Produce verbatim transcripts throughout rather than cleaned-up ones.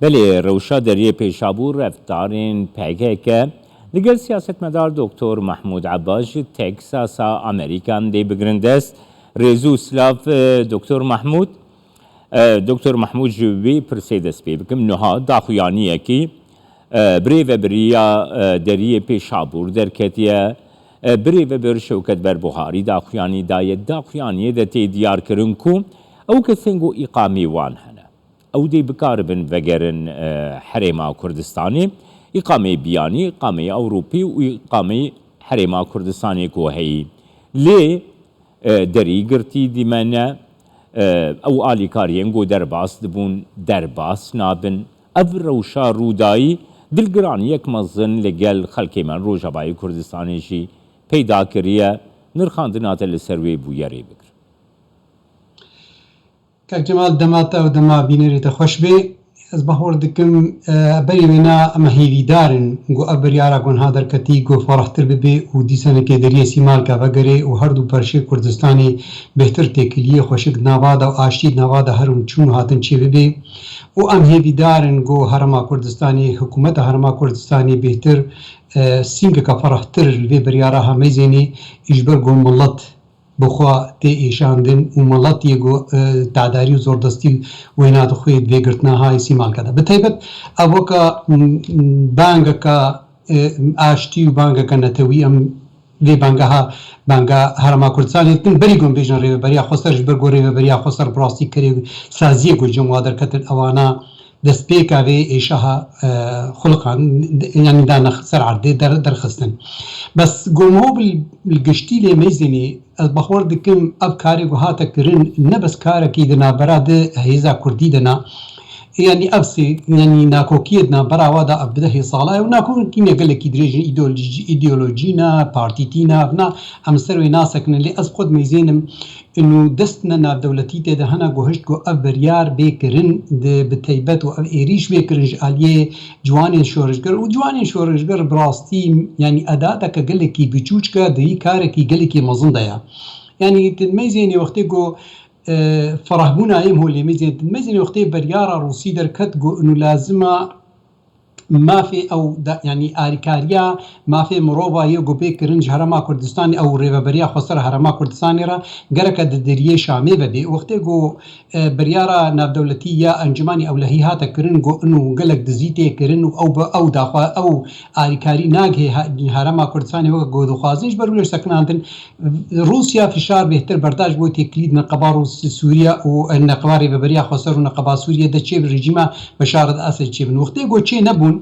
Belê, rewşa deriyê Pêşabûr reftarên P K K li gel siyasetmedar Doktor Mehmûd Ebbas ji Teksasa Amerîkan dê bigirin dest. Rêz û silav, e, Doktor Mehmûd. E, Doktor Mehmûd, ji wê pirsê dest pê bikim. Niha daxuyaniyekî, e, bi rêvebiriya, e, deriyê Pêşabûr derketiye. E, bi rêvebir Şewket Berbuharî daxuyanî daye. Daxuyaniyê de tê diyarkirin ku ew kesên ku îqamê wan hene, ew dê bikaribin vegerin, e, Herêma Kurdistanê, îqameyê biyanî, îqameyê Ewropî û îqameyê Herêma Kurdistanê ku heyî. Lê, e, derî girtî dîmene, e, ew alîkariyên ku derbas dibûn, derbas nabin. Ev rewşa rûdayî dilgiraniyek mezin li gel xelkê me Rojavayê Kurdistanê jî peyda kiriye. Nirxandina te li ser wê bûyerê bikir. Kak Cemal, dema te û dema bînerê te xweş bê. Ez bawer dikim, e, berî wêna em hêvîdar in ku ev biryara ku niha derketî ku ferahtir bibe û dîsanekê deriyê Sîmalka vegerê û her du perşê Kurdistanê bêhtir têkiliyê xweşik di nava de û aştî di nava de herin çûn û hatin çê bibe. Û em hêvîdar in ku Herêma Kurdistanê, hikûmeta Herêma Kurdistanê bêhtir, e, sîngeka ferahtir li vê biryara ha meyzênê ji ber ku milet bi xwe tê êşandin û milet yê ku, e, tadarî û zordestî wêna di xwe vê girtina hayê Sîmalka de. Bi taybet ev weke, m, m, bangeke, e, aştî û bangeke netewî em vê bangeha, banga Herêma Kurdistanê dikin. Berî ku em bêjin Rêveberiya Xweser, ji ber ku Rêveberiya Xweser bi rastî kerê saziyê ku cem wa derketin ewana destpêka vê êşaha, e, xuliqan, yanî dane ser erdê der-, derxistin. Bes ku em ho bi, bi giştî lê meyzênê, ez bawer dikim ev karê ku hate kirin ne bes karekî di navbera di hêza kurdî de ne, yanî ev sê, yanî nakokiyê di navbera wa de ev bi dehê sala ye û nakokî ne gelekî dirêj in, îdeolojî, îdeolojî ne, partîtî ne, ev ne, em ser wê nasekinin. Lê ez xwe dimeyzênim, û dest ne navdewletî tê de hene ku hişt ku ev biryar bê kirin, di, bi teybet û ev êrîş bê kirin ji aliyê ciwanên şoreşger û ciwanên şoreşger bi rastî, yanî edateke gelekî biçûçke di vî karekî gelekî mezin de ye. Yanî tu dimeyzênî wextê ku, e, ferahbûna yê holê meyzên, tu dimeyzênî wextê biryara Rûsî derket ku inu lazima mafê ew da, yanî arîkariya mafê mirova yê ku bê kirin ji Herêma Kurdistanê ew Rêveberiya Xweser Herêma Kurdistanê re gereke di deriyê Şamê vebê. Wextê ku, e, biryara navdewletî ya Encûmenî Ewlehî hate kirin ku inu gelek dizî tê kirin û ew bi ew daxwa ew arîkarî nagihê ha-, Herêma Kurdistanê weke ku dixwazin ji ber wê sekinandin. Rûsya fişar bêhtir berdaş bo têkilî di neqeba Rûs-, Sûriye û neqeba Rêveberiya Xweser û neqeba Sûriye de çê bi rejîma Beşar el Esed çê bin. Wextê ku çê nebûn,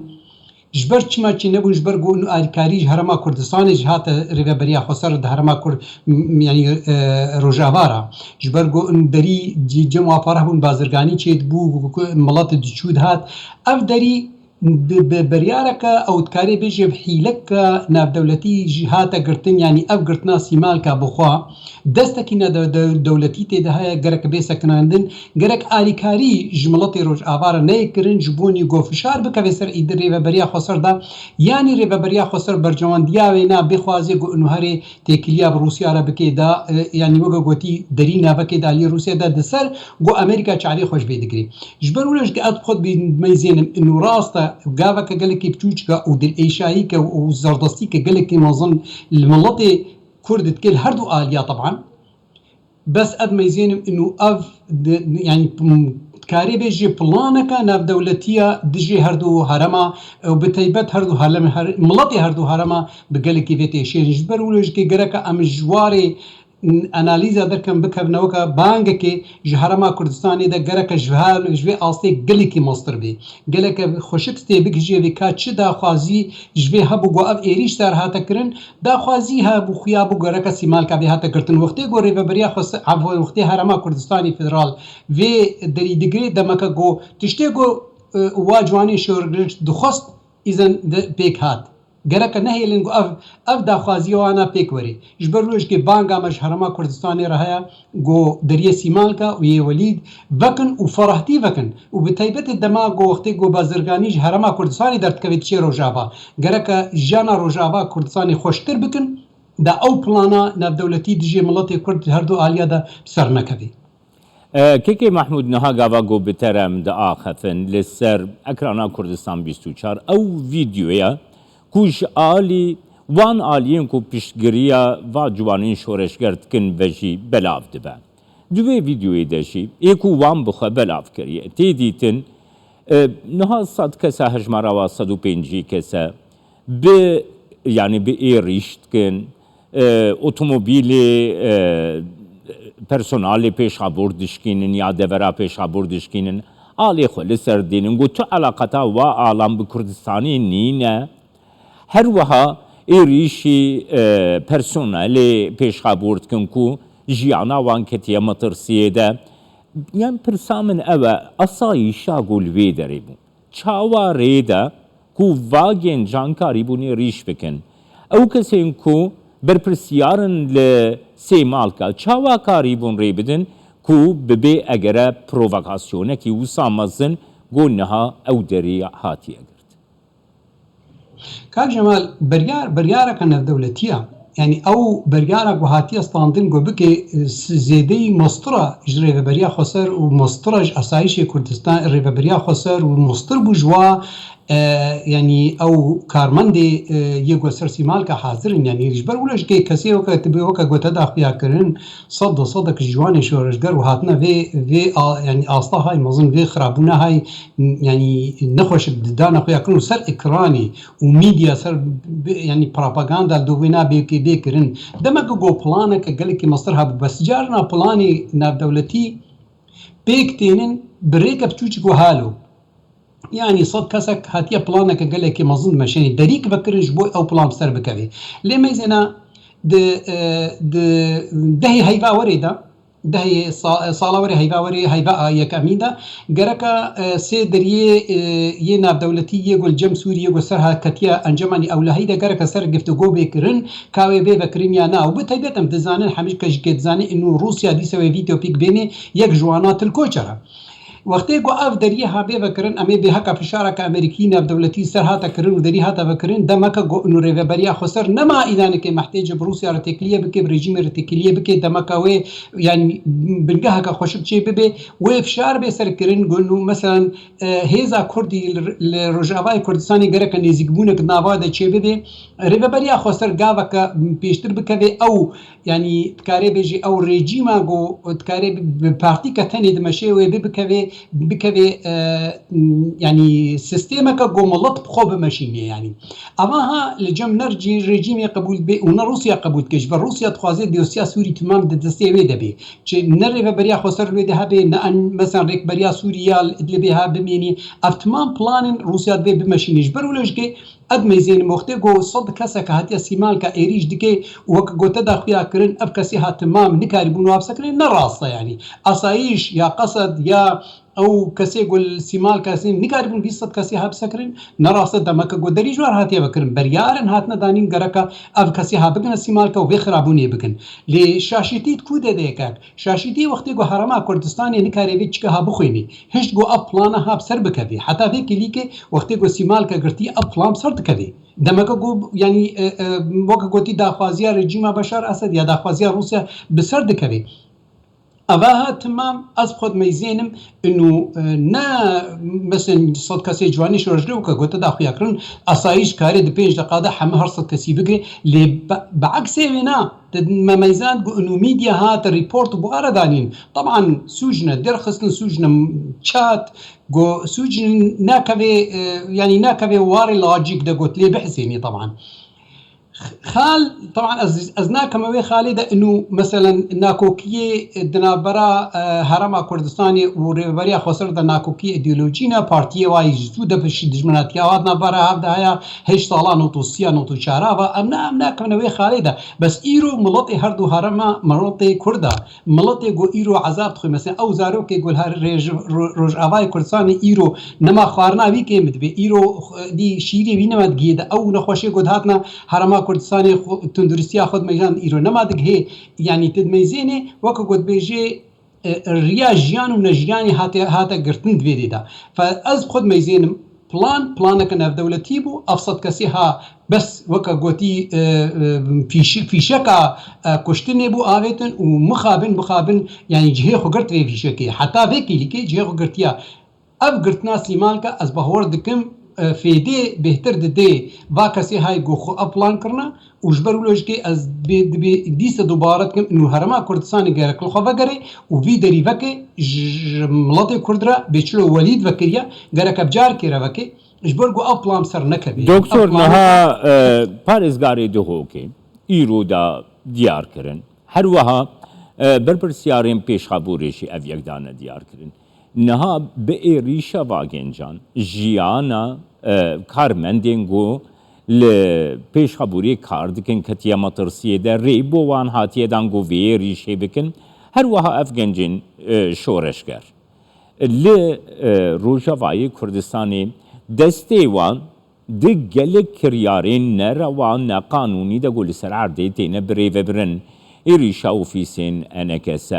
ji ber çima çê nebûn, ji ber ku inu alîkarî ji Herêma Kurdistanê jî hate Rêveberiya Xweser di Herêma Kur-, m-, yanî, e, Rojava re. Ji ber ku inu derî c-, cem wa fereh bûn, bazirganî çê dibû, ku milet diçû dihat. Ev derî bi, bi biryareke ew dikarê bêje bi hîleke navdewletî jî hate girtin, yanî ev girtina Sîmalka bi xwe destekî ne de, de, dewletî tê de heye, gerek bê sekinandin, gerek alîkarî ji miletê Rojava re neyê kirin, ji bo nî ku fişar bikeve ser îdir Rêveberiya Xweser de, yanî Rêveberiya Xweser bercewandiya wê na bixwaze ku inu herê têkiliya bi Rûsya re bike da, e, yanî weke gotî derî navekê de aliyê Rûsya de di ser ku Amerîka çavê xwe ji vê digirê. Ji ber wilo jî ez xwe dimeyzênim, inu rast e, gaveke gelekî biçûçik e û dilêşayîke û zerdestîke gelekî mezin li miletê Kurd dike li her du aliya teban. Bes ez dimeyzênim inu ev di, yanî, m-, karê bê jî planeke navdewletî ye dijî her du herema, e, û bi teybet her du herem-, her-, miletê her du herema bi gelekî vê têşên. Ji ber wilo jî gereke em ji warê analîza derkem bikevne weke bangekê ji Herêma Kurdistanê de gereke ji her, ji vê astê gelekî mestir bê. Gereke xweşik stê bigihîje vê ka çi daxwazî ji vê hebû ku ev êrîş ser hate kirin, daxwazî hebû xuya bû gereke Sîmalka vê hate girtin. Wextê ku Rêveberiya Xweser, efwen, wextê Herêma Kurdistanê Federal vê derî digirê demeke ku tiştê ku, e, wa ciwanên şoreşger dixwest, îzen de pêk hat. Gereke nehêlin ku ev, ev daxwaziya wan a pêk werê. Ji ber wê jî banga me ji Herêma Kurdistanê re heye ku deriyê Sîmalka û yê Welîd vekin û ferahtî vekin. Û bi taybetê dema ku wextê ku bazirganî ji Herêma Kurdistanê derdikeve diçe Rojava. Gereke jiyana Rojava Kurdistanê xweştir bikin, da ew plana navdewletî dijî miletê Kurd her du aliya de bi ser nekeve. E, Kekê Mehmûd, niha gava ku bi te re em diaxifin li ser ekrana Kurdistan bîst û çar, ew vîdyoya ku ji alî wan aliyên ku piştgiriya va ciwanên şoreşger dikin ve jî belav dibe. Di vê vîdyoyê de jî ê ku wan bi xwe belav kiriye, tê dîtin, e, niha sed kes e, hejmara wa sed û pêncî kes e, bi, yanî bi êrîş dikin, e, otomobîlê, e, personalê pêşabûr dişkînin ya devera pêşabûr dişkînin, alê xwe li ser dînin, got tu eleqeta wa alan bi Kurdistanê nîne. Her wiha êrîşî, e, personelê pêşabûr dikin ku jiyana wan ketiye metirsiyê de. Yan pirsa min ew e, asayîşa ku li wê derê bû, çawa rê de ku va gencan karîbûn êrîş bikin? Ew kesên ku berpirsiyar in li Sêmalka, çawa karîbûn rê bidin ku bi bê egere provokasyonekî wisa mezin ku niha ew derê hatiye girt? Kak Cemal, biryar, biryareke navdewletî ye. Yanî ew biryara ku hatiye standin ku bike, e, s-, zêdeyî mostir e ji Rêveberiya Xweser û mostir e ji Asayîşê Kurdistan, Rêveberiya Xweser û mostir bû ji wa, e, yanî ew karmendê, e, yê ku ser Sêmalka hazir in. Yanî ji ber wilo jî kesê weke, tu bê weke ku te daxuya kirin, sed de sedek ji ciwanê şoreşger û hatine vê, vê a-, yanî asta hay mezin, vê xirabûna hay, yanî nexweş bi didana xwe ya kirin û ser ekranê û medya ser bi, yanî propaganda li dovêna bê, bê kirin. Demek ku planeke gelekî mestir hebû, bes carna planê navdewletî pêk tênin bi rêke piçûçik wehalo. Yanî sed kesek hatiye planeke gelekî mezin dimeşênê. Derîk vekirin ji bo ew plan bi ser bikeve. Lê meyzêna di, e, di dehê heyva werê de, dehê sa-, sala werê heyva werê, heyva a yekemî de, gereka, e, sê deriyê, e, yê navdewletî yê ku li cem Sûriyê ku ser ha ketiye encemanî ewlehî de gereka ser giftûgo bê kirin, ka wê bê vekirin ya na. Û bi taybet em dizanin, hemî kes jî dizane, inu Rûsya dîsa wê vîdeo pêk bênê, yek ji wana til koçer e. Wextê ku ev deriyê ha bê vekirin, em ê bê heka fişareke Amerîkî navdewletî ser hate kirin û derî hate vekirin, demeke ku û rêveberiya Xweser nema îlanekê mehtêce bi Rûsya re têkiliyê bike, bi rejîmê re têkiliyê bike, demeke wê, yanî bingeheke xweşik çê bibe, wê fişar bê ser kirin, ku û, meselen, e, hêza Kurdî li, li Rojavayê Kurdistanê gereke nêzîkbûnek nava de çê bibe. Rêveberiya Xweser gaveke pêştir bikeve ew, yanî dikarê bêjî ew rejîma ku dikarê bi, bi partîke tenê dimeşê wê bi bikevê, bikevê, e, yanî sîstemeke ku milet bi xwe bimeşînê yanî. Ava ha li cem ne jî rejîmê qebûl bê û ne Rûsya qebûl dike. Ji ber Rûsya dixwaze dosya Sûrî timam di destê wê de bê. Çi ne rêveberiya Xweser wê de hebe, ne en, mesela rêkberiya Sûrî ya li Idlibê ha bimênî. Ev timam planên Rûsya divê bimeşînê. Ji ber wilo jî Ed meyzênim wextê ku sed kesek hatiye Sîmalka êrîş dike û wek gote daxuya kirin, ev kesê ha timam nikarîbûn wa bisekirin, ne rast e yanî. Asayîş ya Qesed ya ew kesê ku li Sîmalka sîn nikarîbûn vî sed kesê ha bisekirin, ne rast e demeke ku derî ji war hatiye vekirin. Beryarin hatine danîn gereka ev kesê ha bigine Sîmalka û vê xirabûnê bikin. Lê şaşîtî di ku de de yekek? Şaşîtî wextê ku Herêma Kurdistanê nikare vê çike ha bixwînî. Hişt ku ev plana ha bi ser bikevî. Heta vê kêlîkê wextê ku Sîmalka girtî ev plan bi ser dikevî. Demeke ku, yanî, e, e, weke gotî daxwaziya rejîma Beşar Esed ya daxwaziya Rûsya bi ser dikevî. Eva ha timam ez xwe dimeyzênim inu, e, ne, mesela sed kesê ciwanî şoreşgirê weke gote daxuya kirin, asayîş kare di pênc deqa de heme her sed kesî bigire. Lê be-, bi eksê wê na, Te me meyzand ku inu medya hate report û buxare danîn. Teban sûc ne, derxistin sûc ne, çat, ku sûc nakeve, e, yanî nakeve warê lajîk de got lê bihisênî teban. Xal, teban ez, ez nakeme wê xalê de inu, meselen, nakokiyê di navbera, e, Herêma Kurdistanê û Rêveberiya Xweser de nakokiyê îdeolojî ne, partiyê wayî ji zû de piştî dijminatiya wa di navbera hev de heye, heşt sala nod û sî ya nod û çar va, em ne, em nakevine wê xalê de. Bes îro miletê her du herêma miletê Kurd e. Miletê ku îro ezab dixwe. Mesela ew zarokê ku li her rêj-, ro-, Rojavayê Kurdistanê îro nema xwarina wî kêm dibe. Îro xwe-, dî şîrê wî nema digihê de. Ew nexweşê ku dihatine Herêma Kurdistanê xwe, tunduristiya xwe dimeyzand îro nema digihê. Yanî tu dimeyzênê weke ku dibêjê, e, riya jiyan û nejiyanê hate, hate girtin di vê dê de. Fe ez xwe dimeyzênim, Plan, planeke navdewletî bû, ev sed kesî ha bes weke gotî, e, e, fîşi-, fîşeka, e, kuştinê bû avêtin û mixabin, mixabin, yanî cihê xwe girt vê fîşekê. Heta vê kêlîkê cihê xwe girtiya. Ev girtina sîmalke ez bawer dikim, e, fêdê bêhtir didê va kesê hay ku xwe ev plan kirine û ji ber wilo jikê ez bê, dibê dîse dubare dikim û Herêma Kurdistanê gerek li xwe vegerê û vî derî veke ji, ji miletê Kurd re bê çilo welîd vekiriye, gerek ev carkê re veke ji ber ku ev plan ser nekeve. Doktor, niha, e, parêzgarê Duhokê îro da diyar kirin. Her wiha, e, berpirsyarên pêşxabûrê jî ev yek dane diyar kirin. Niha bi êrîşa va gencan, jiyana, e, karmendên ku li pêşxabûrê kar dikin ketiye metirsiyê de, rê bo wan hatiye dan ku vê êrîşê bikin. Her wiha ev gencên, e, şoreşger li, e, Rojavayê Kurdistanê destê wan di gelek kiryarên nerewa, neqanûnî de ku li ser erdê têne birêvebirin. Êrîşa ofîsên E N K S,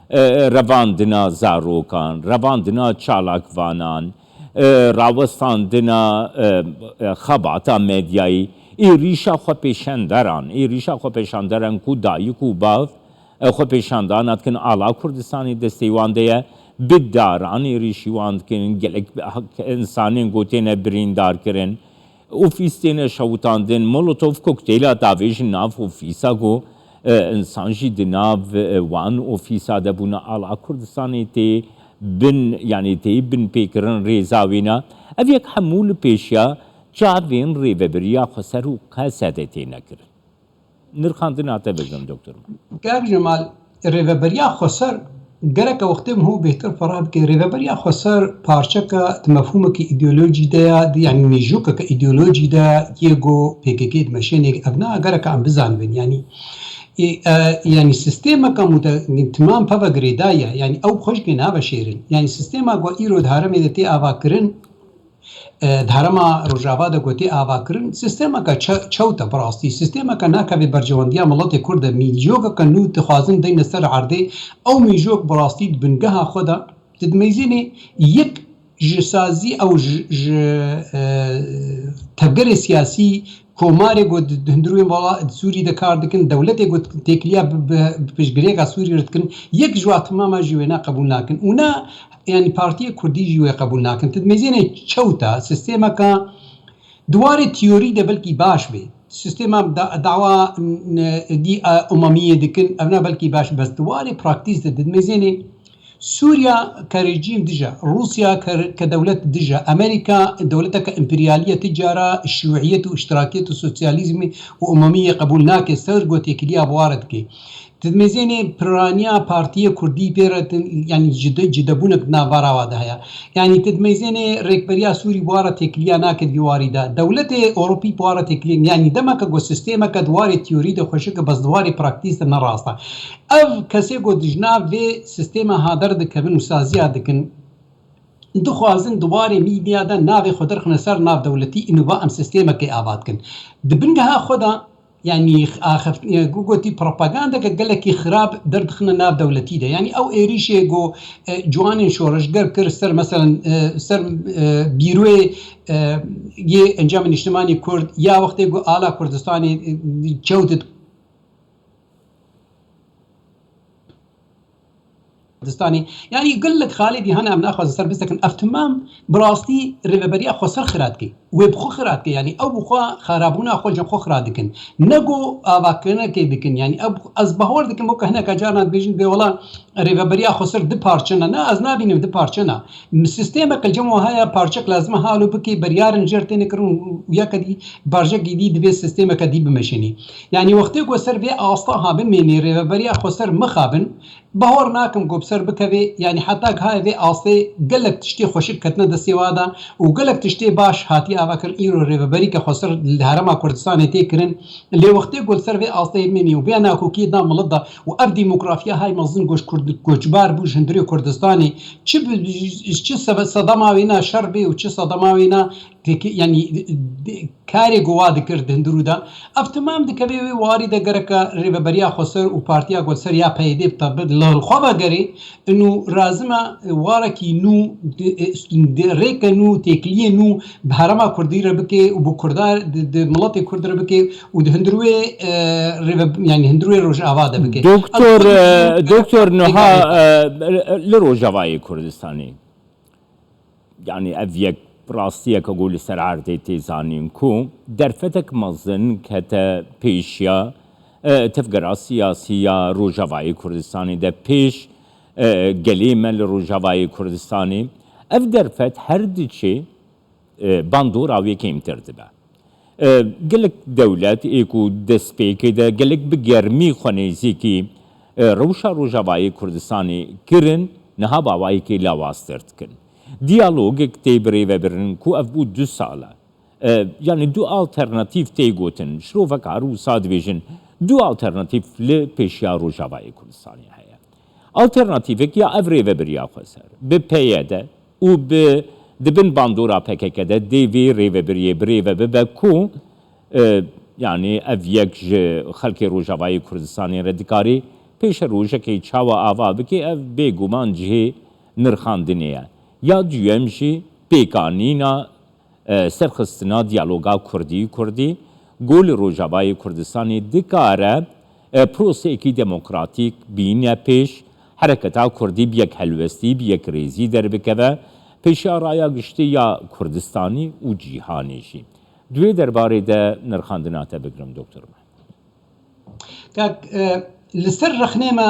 e, revandina zarokan, revandina çalakvanan, e, rawestandina, e, e, xebata medyayî, êrîşa xwepêşanderan, êrîşa xwepêşanderan ku dayik û bav, e, xwepêşandana dikin, ala Kurdistanê destê wan de ye, bi daran êrîşî wan dikin, gelek însanên ku têne birîndar kirin, ofîs têne şewitandin, molotov kokteyla davêjin nav ofîsa ku, e, însan jî di nav, e, wan ofîsa de bûne, ala Kurdistanê tê bin, yanî tê binpêkirin rêza wêna. Ev yek hemû li pêşiya çavên Rêvebiriya Xweser û K S D têne kirin. Nirxandina te vejim, Doktor. Kak Cemal, Rêveberiya Xweser gereke wextê min hû bêhtir fera bike. Rêveberiya Xweser parçeke di mefhûmekî îdeolojî de ya, di, yanî mîjûkeke îdeolojî de yê ku P K K dimeşêne, ev na gereke em bizanibin. Yanî, e, e, yanî sîstemeke mute-, timam peve girêdayî ye. Yanî ew bi xwe jikê naveşêrin. Yanî sîstema ku îro di herêmê de tê avakirin, e, di herêma Rojava de ku tê avakirin, sîstemeke çe-, çewt e bi rastî. Sîstemeke nakeve berjewendiya miletê Kurd e. Mîjokeke nû dixwazin deyne ser erdê. Ew mîjok bi rastî di bingeha xwe de, tu dimeyzînî yek ji sazî ew ji, ji, e, tevgerê siyasî, komarê ku di, di hundirên vala di Sûrî de kar dikin, dewletê ku têkiliya bi, bi, bi piştgirêka Sûrî re dikin, yek ji wa timama jî wê ne qebûl nakin. Û ne, yanî partiyê Kurdî jî wê qebûl nakin. Tu dimeyzînê çewta, sîstemeka di warê teorî de belkî baş bê. Sîstema da-, dawa, n-, dî, e, umemiyê dikin, ev ne belkî baş, bes di warê praktîs de tu dimeyzînê Sûriya ke rejîm dij e, Rûsya ke, ke dewlet dij e, Amerîka dewleteke împeryalî ye, ti cara şîûîyet û îştirakiyet û sosyalîzmê û umemiyê qebûl nake, ser ku têkiliya bi wa re dike. Tu dimeyzênê piraniya partiyê Kurdî pê re, yanî cide-, cidebûnek di navbera wa de heye. Yanî tu dimeyzênê rêkberiya Sûrî bi wa re têkiliya nake di vî warî de. Dewletê Ewropî bi wa re têkiliya, yanî demeke ku sîstemeke di warê teorî de xweşik e, bes di warê praktîs de ne rast e. Ev kesê ku di ji nav vê sîstema hader dikevin û saziya dikin, dixwazin di warê mîdya de navê xwe derxine ser navdewletî, û va em sîstemekê ava dikin. Di bingeha xwe de, yanî axif-, ku gotî propagandeke gelekî xirab derdixine navdewletî de. Yanî ew êrîşê ku, e, ciwanên şoreşger kir ser, meselen, e, ser, e, bîroyê, e, yê Encamê Niştimanî Kurd, ya wextê ku ala Kurdistanê, e, kewt Kurdistanê. Yanî gelek xalê dî hene em naxwazin ser bisekin. Ev timam bi rastî rêveberiya xweser xira dike. Wê bi xwe xira dike. Yanî ew bi xwe xarabûna xwe li cem xwe xira dikin. Ne ku avakirinekê dikin. Yanî ew, ez bawer dikim weke hineka caran dibêjin, bê wela rêveberiya xweser du parçe ne. Na, ez nabînim du parçe ne. Sîstemek li cem we heye, parçek lazim e halo bike, beryarin jêr têne kirin û yeke dî, barjekî dî divê sîstemeke dî bimeşênî. Yanî wextê ku ser vê asta ha bimênî, rêveberiya xweser mixabin, bawer nakim ku bi ser bikevê, yanî heta giha vê astê gelek tiştê xweşik ketine destê wa de û gelek tiştê baş hatiye avakirin, îro rêveberîke xweser li Herêma Kurdistanê tê kirin. Lê wextê ku li ser vê astê bimênî û vê nakokiyê da milet de û ev demografiya hay mezin ku ji Kurd koçbar bû ji hundirê Kurdistanê, çi bi, çi sebe-, sedema wê ne şer bê û çi sedema wê ne têkî, yanî, karê ku wa dikir di hundirû de, ev temam dikeve wê warî de gereke Rêveberiya Xweser û Partiya Xweser ya P Y D bi tabi li xwe vegerê, û razime warekî nû, di, di rêke nû, têkiliyê nû bi herêma Kurdî re bike û bi Kurda, di, di miletê Kurd re bike û di hundir wê, e, rêve, yanî hundir wê Rojava de bike. Doktor, Ev e, Doktor Niha, e, li Rojavayê Kurdistanê, yanî ev yek rastiyeke ku li ser erdê tê zanîn ku derfetek mezin kete pêşiya, e, tevgera siyasî ya Rojavayê Kurdistanê de pêş, e, gelê me li Rojavayê Kurdistanê. Ev derfet her diçe, e, bandora wê kêmtir dibe. E, gelek dewlet ê ku destpêkê de gelek bi germî xwe nêzîkî, e, rewşa Rojavayê Kurdistanê kirin, niha bi awayekî lawaztir dikin. Diyalogek tê birêvebirin ku ev bû du sal e. E, yanî du alternatîf tê gotin. Şirovek her wisa dibêjin du alternatîf li pêşiya Rojavayê Kurdistanê heye. Alternatîvek ya ev rêvebiriya Xweser bi P Y D û bi, di bin bandora P K K de dê vê rêvebiriyê birêve bibe ku, e, yanî ev yek ji xelkê Rojavayê Kurdistanê re dikarî pêşerojekê çawa ava bike, ev bêguman cihê nirxandinê ye. Ya duyem jî pêkanîna, e, serxistina diyaloga Kurdî-Kurdî, ku li Rojavayê Kurdistanê dikare, e, proseyekî demokratîk bîne pêş, hereketa Kurdî bi yek helwestî, bi yek rêzî derbikeve, pêşiya raya giştî ya Kurdistanî û cîhanê jî. Di wê derbarê de nirxandina te bigirim, Doktor Mehmet. Kak, e, li ser rexnê me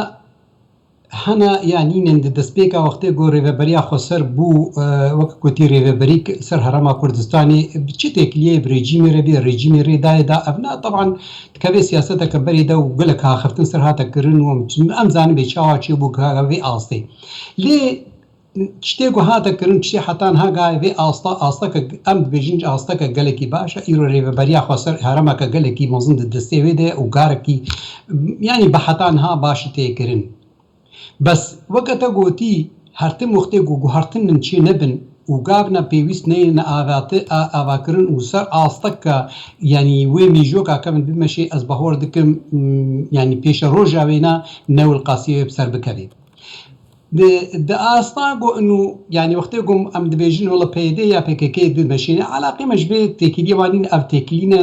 hene ya nînin di destpêka wextê ku rêveberiya Xweser bû, e, wek gotî rêveberî li ser herêma Kurdistanê bi çi têkiliyê bi rejîmê re bê, rejîmê rê dayê da. Ev ne, teban dikeve siyaseteke berê de û gelek axiftin ser hate kirin û em, em zanibê çawa çêbû ka vê astê. Lê tiştê ku hate kirin, tiştê heta niha gayê vê asta, asteke, em dibêjin asteke gelekî baş e. Îro rêveberiya Xweser herêmeke gelekî mezin di destê wê de û garekî, yanî bi heta niha baş tê kirin. Bes weke te gotî, her tim wextê ku guhertin çê nebin û gavna pêwîst neyêne avati-, a-, avakirin û ser asteke, yanî wê mîjoka kevin bimeşê, ez bahor dikim, m, yanî pêşeroja wêna newilqasiyê wê bi ser bikevê. Di, di asta ku inu, yanî wextê ku em dibêjin wela P Y D ya P K K dimeşîne, eleqê me ji vê têkiliyê wan nîn, ev têkilî ne,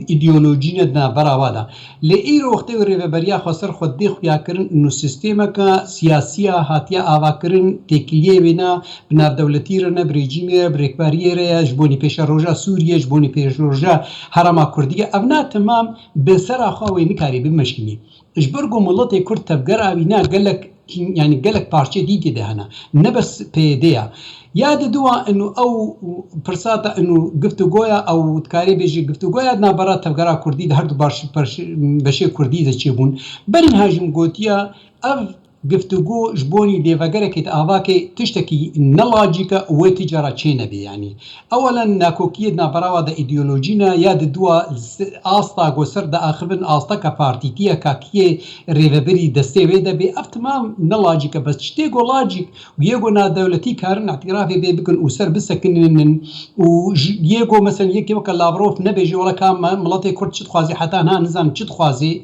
îdeolojî ne di navbera wa de. Lê îro wextê ku rêveberiya Xweser xwe dê xuya kirin, inu sîstemeke siyasî ya hatiye avakirin, têkiliyê wê ne bi navdewletî re ne bi rejîmê re, bi rêkberiyê re ye, ji bonî pêşeroja Sûriyê, ji bonî pêşeroja herêma Kurdî ye. Ev ne temam bi sera xwe wê nikarî bimeşînî. Ji ber ku miletê Kurd tevgera wî ne gelek, yanî gelek parçe dî tê de hene. Ne bes P Y D ya. Ya di dua inu ew pirsa te inu giftugoya ew dikarê bêjî giftugoya di navbera tevgera Kurdî de her du baş-, baş-, beşê Kurdî de çêbûn. Berî niha jî min gotiya ev giftugo ji bonî lêvegerekê di avakê tiştekî ne lacîk e û wê ti cara çê nebê yanî. Ewelen nakokiyê di navbera wa de îdeolojî ne, ya di dua asta ku ser diaxivin asteke partîtî ye, kakiyê rêvebirî destê wê de bê, ev timam ne lacîk e. Bes tiştê ku lacîk û yê ku navdewletî karin îtirafê vê bikin û ser bisekinînin û ji, yê ku mesela yekê weke Lavrov nebêje wela ka me, miletê Kurd çi dixwazê, heta niha nizanin çi dixwazê.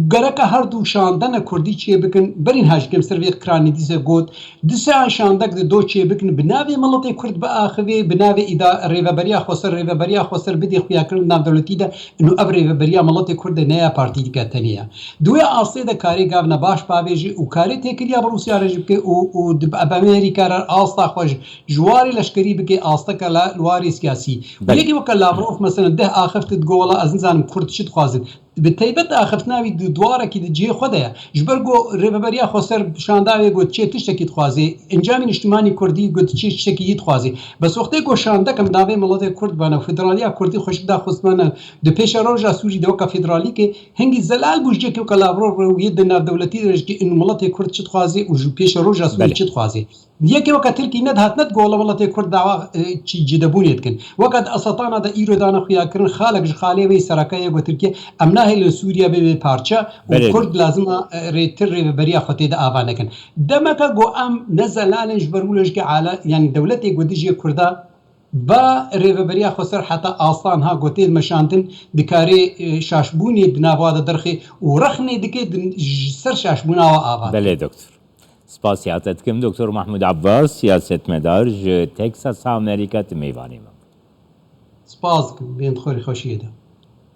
Gereke her du şandene Kurdî çê bikin, berî niha jî em ser vê kiranê dîse got, Disa şandek di do çê bikin, bi navê miletê Kurd biaxivê, bi navê îda-, rêveberiya Xweser, rêveberiya Xweser bidê xuyakirin di navdewletî de, ino ev rêveberiya miletê Kurd e, ne ya partî dike tenê ye. Di wê astê de karê gavna baş bavêjî û karê têkiliya bi Rûsya re jî bike û, û di, bi Amerîka re asta xwe ji, ji warê leşkerî bike, asteke la, li warê siyasî. Belê. Yekî weke Lavrov, mesela, deh axifti digo, wela ez nizanim Kurd çi dixwazin. Bi taybet axiftina wî di duwarekî di cihê xwe de ye. Ji ber ku Rêveberiya Xweser şanda wê got çê tiştekî dixwazê, Encamê Niştimanî Kurdî got çê tiştekî yî dixwazê. Bes wextê ku şandek em navê miletê Kurd bana, federaliya Kurdî xweşik da xwestmane, di pêşeroja Sûrî de weke federalîkê, hingî zelal bû ji cihekî weke Lavrov re û yê di navdewletî de jî inu miletê Kurd çi dixwazê û ji pêşeroja Sûrî Belê. Çi dixwazê. Yekê weke Tirkî nedihat, nedigot wela miletê Kurd dawa, e, çi cidebûnê dikin. Weke di Esetana de îro dane xuyakirin, xalek ji xalê wê sereke yê got Tirkiye, em nahêlin Sûriye bibe parçe û Belê. Kurd lazim e, e, rêtir rêveberiya xwe tê de ava nekin. Demeke ku em ne zelal in ji ber wilo jikê ala, yanî dewletê ku dijê Kurda Ba rêveberiya xweser heta astan ha ku tê meşandin dikarê e, şaşbûnê di nava de derxê û rexnê dike di- ji ser şaşbûna wa ava. Belê doktor. Spasiya te dikim Doktor Mahmud Abbas, siyasetmedar ji Texas Amerika, tu mêvanê me. Spas dikim, bên di xêr û xweşiyê de.